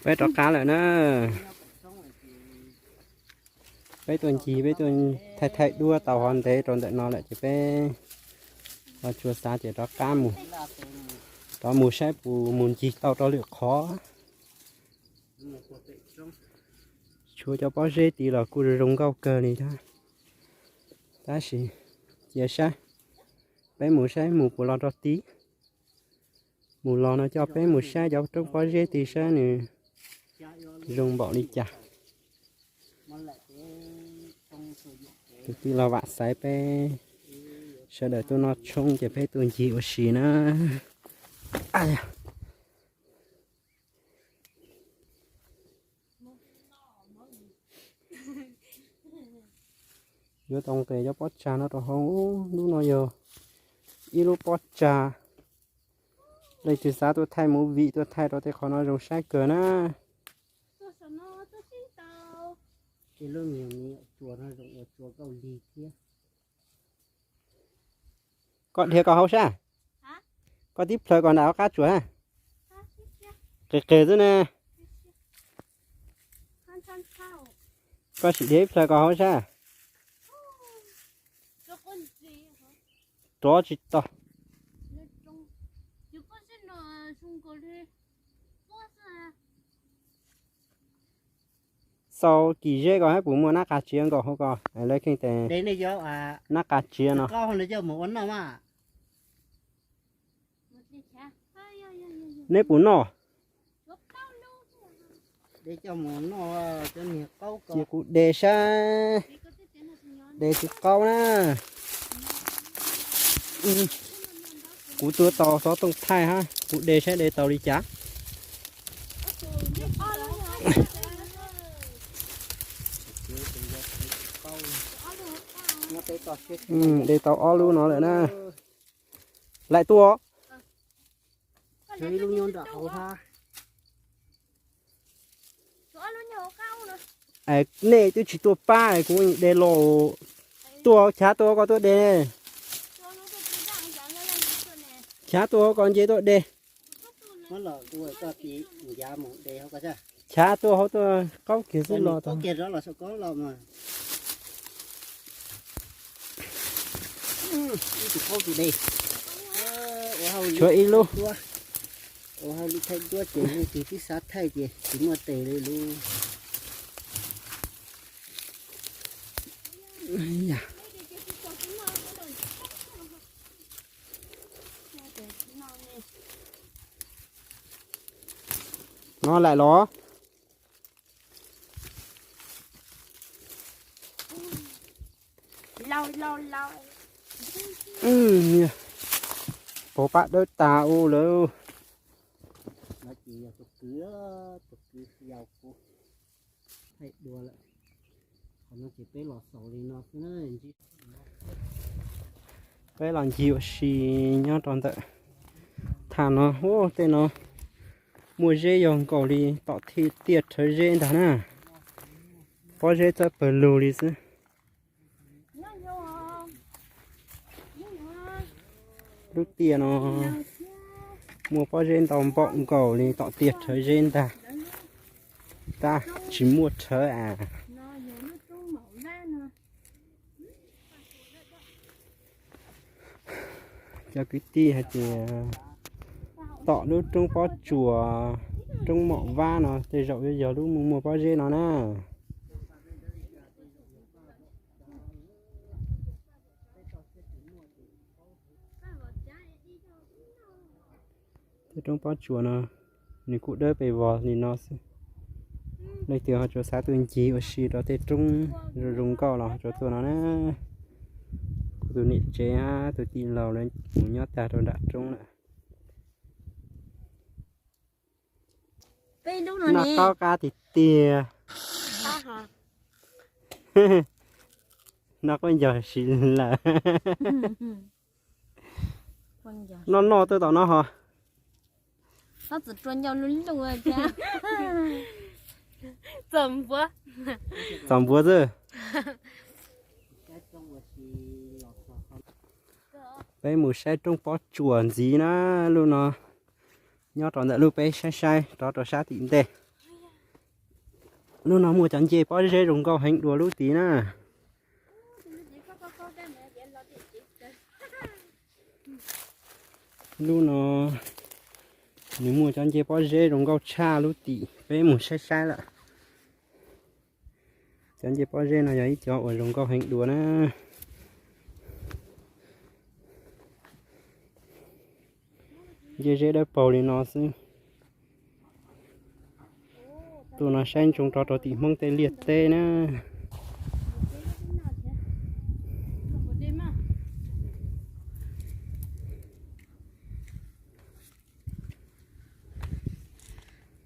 Peb rov qab lawm na. Peb tuaj ncig, peb tuaj thaij thaij duab tau hov ntev rau ntawm no lawm ces peb ho tsuas xav tias rov qab mus, rov mus saib puas mus ncig tau rau lwm qhov. Tshuav cov pob zeb tid los kuj zoo nkauj kawg li thiab. Tab sis cia saib, peb mus saib mus puas los rau tid. Mus los no coj peb mus saib cov roob pob zeb tid saib nws zoo npaum li cas. Tus tij laug Vam Xaiv peb sawv daws tuaj noj tshoob ces peb tuaj ncig ua si na. Yuav tau nqes cov pob tsag no rau hauv. Lub no yog ib lub pob tsag. Leej twg xav tuaj thaij movie tuaj thaij rau tej qhov no zoo saib kawg na. Koj dhia koj hauv sab, koj tib plhaws koj nram hauv qab tsuas. Qis qis xwb na. Koj sim dhia ib plhaws koj hauv sab. Rov tsis tau. Xau kis zeb ko hab puas muaj nab qa tsiav nkaum hauv ko? Lawv kheej tes nab qa tsiav no. Neb puas noj? Cia kuv de saib, de tsis qaub na. Kuv tuaj tau xov tooj thaij hab, kuv de saib de tau li cas. De tau ob lub no lawm na. Laim tuaj. Nej twb tsis tuaj pab kuv de los. Tuaj chav tuaj koj tuaj de. Chav tuaj koj nce tuaj de. Chav tuaj hauv tuaj qaub kiag xwb los tau. Tshuav ib lub. Ua hauj lwm thaij duab ces leej twg twb xav thaij ces tsis muaj tes li lub. No laim los. Pov pab dawb tas u lawm. Peb los ncig ua si nyob rau ntawm thaj no, tej no muaj zeb yog nkaus li tom tiaj rhawv zeb ntag na. Pob zeb txawb pawg lug li xwb. Lub tiaj no muaj pob zeb ntau npaum nkaus li tom tiaj rhawv zeb ntag. Tab tsis muaj rhawv as. Cov kwv tij hais tias tom lub roob pob tsuas, roob mom vab no tej zaum yuav yog lub muaj muaj pob zeb no na. Tej roob pob tsuas no nws kuj dawb pes vog li no xwb. Leej twg ho tsuas xav tuaj ncig ua si rau tej roob zoo zoo nkauj los ho tsuas tuaj no na. Kuv tus niam tsev hab tus tij laug lawv mus nyob tag rau nram roob lawm. Noj qaub qab tiag tiag. Noj qaub ncaug si lawm. Noj noj tuaj tom no ho. Txaus npuav xwb. Peb mus saib roob pob tsuas ntxiv na, lub no Nyob rau ntawm lub peb saib saib rov rau sab tim ntej. Lub no muaj cov ncej pob zeb zoo nkauj heev dua lub tid na. Lub no nws muaj cov ncej pob zeb zoo nkauj tshaj lub tim peb mus saib saib lawm. Cov ncej pob zeb no yog ib cov uas zoo nkauj heev dua na. Ncej zeb dawb paug li no xwb. Tuaj no saib ntsoov rov rau tim Hmoob tej liaj teb na.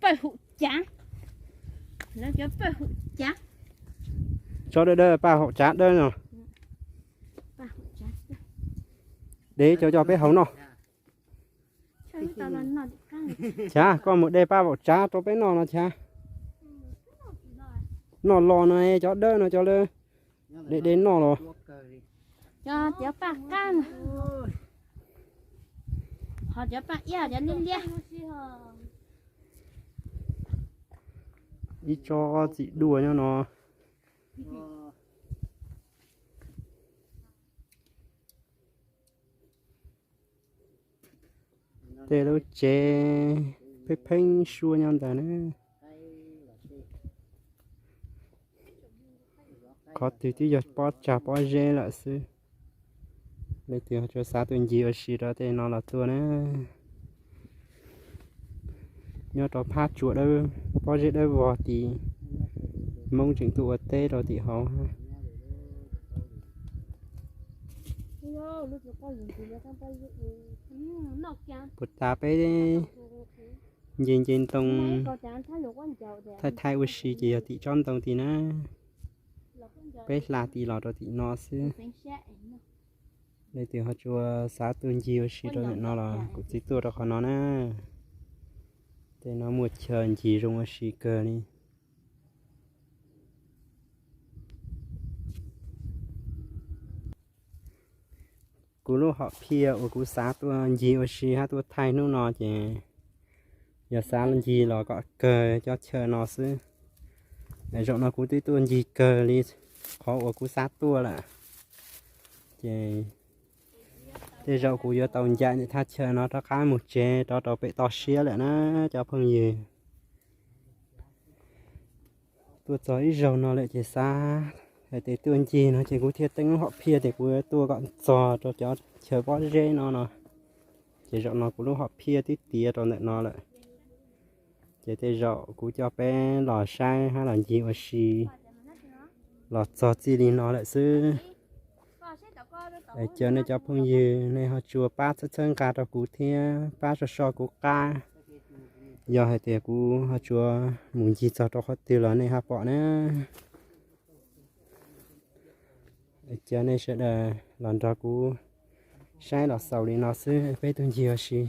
Paj hum cav, lawv cov paj hum cav. Tsob dawb dawb paj hum cav dawb no. Dev cov coj peb haus noj. Chav, koj mus de paj vaum tsav rau peb noj no chav. Noj los no, cov dawb no cov lawv de de noj los. Cov paj qab, ho cov paj iab cov liab liab. Ib tsob txiv duaj nyob no. Tej lub tsev pheej pheeb suab nyob ntawd na. Qhov twg twb yog pob tsag pob zeb lawm xwb. Leej twg tsuas xav tuaj ncig ua si rau tej no los tuaj na. Nyob rau phab tsua dawb, pob zeb dawb vog tid, Hmoob tseem tuaj ua teb rau tim hauv. Puas tas peb nce nce ntoo thaij thaij ua si ces yog tim tsob ntoo tid na. Peb hla tid los rau tim no xwb. Leej twg ho tsuas xav tuaj ncig ua si rau ntawm no los kuv txiv tuaj rau qhov no na. Tej no muaj chaw ncig zoo ua si kawg li. Kuv lub hom phiaj uas kuv xav tuaj ncig ua si hab tuaj thaij hnub no ces yog xav ncig los kom kawg cov chaw no xwb. Zaum no kuv twb tuaj ncig kawg li qhov uas kuv xav tuaj lawm. Ces tej zaum kuv yuav tau ncaim ntawm thaj chaw no rov qab mus tsev rov rau pem toj siab lawm na cov phooj ywg. Tuaj txog ib zaug no lawm ces xav hais tias tuaj ncig no ces kuv thiaj teeb lub hom phiaj tias kuv tuaj kom txog rau cov chaw pob zeb no no. Ces zaum no kuv lub hom phiaj twb tiav rau ntawm no lawm. Ces tej zaum kuv coj peb los saib hab los ncig ua si los txog txij li no lawm xwb. Es caw nej cov phooj ywg nej ho tsuas pab txhawb txhawb nqa rau kuv thiab pab so so kuv qab. Yog hais tias kuv ho tsuas mus ncig txog rau qhov twg los nej ho pom na. Caw nej sawv daws los nrog kuv saib los xaus li no xwb, peb tuaj ncig ua si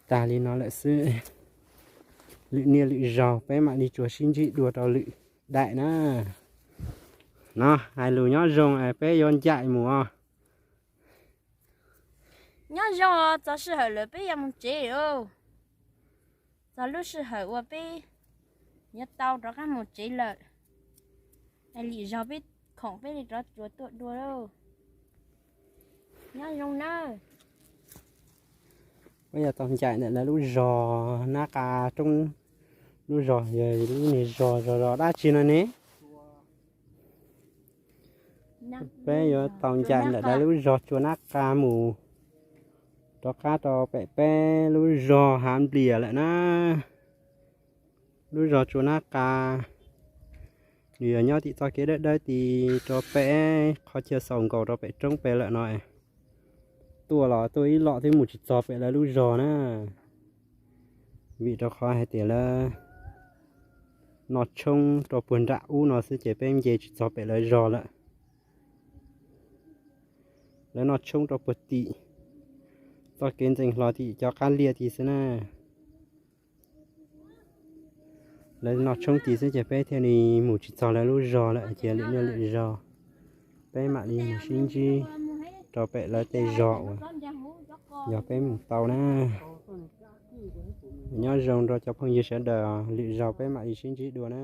tag li no lawm xwb. Lwm niaj lwm zaug peb mam li tsuas sib ntsib dua rau lwm daim na. No hais lus nyob zoo es peb yuav ncaim mus os. Nyob zoo, txog sij hawm lawm peb yuav mus tsev os. Txog lub sij hawm uas peb yuav tau rov qab mus tsev lawm. Es lwm zaug peb khoom peb li rov tsuas tuaj dua lauj. Nyob zoo nawb. Peb yuav tau ncaim ntawm lawv lub zos Nab Qa Roob, lub zos, lub niag zos zos zos dab tsi no ne? Peb yuav tau ncaim ntawm lawv lub zos Tsua Nab Qa mus rov qab rau pem peb lub zos Hav Nplias lawm na. Lub zos Tsua Nab Qa nws yog nyob tim txoj kev dawb dawb ti rau pem qhov chaw xaus nkaus rau pem roob pem lawm no. Tuaj los tuaj ib lom twb mus tsis txog pem lawv lub zos na. Vim rau qhov hais tias lawv noj tshoob rau puag nram ub no xwb ces peb nce tsis txog pem lawv zos lawm. Lawv noj tshoob rau puag tim txoj kev ntxeev hlo tim cov qab liaj tid xwb na. Lawv noj tshoob tid xwb ces peb thiaj li mus tsis txog lawv lub zos lawm, cia lwm niaj lwm zaug peb mam li mus sib ntsib rau pem lawv tej zos uas yog peb mus tau na. Nyob zoo rau cov phooj ywg sawv daws, lwm zaug peb mam li sib ntsib dua na.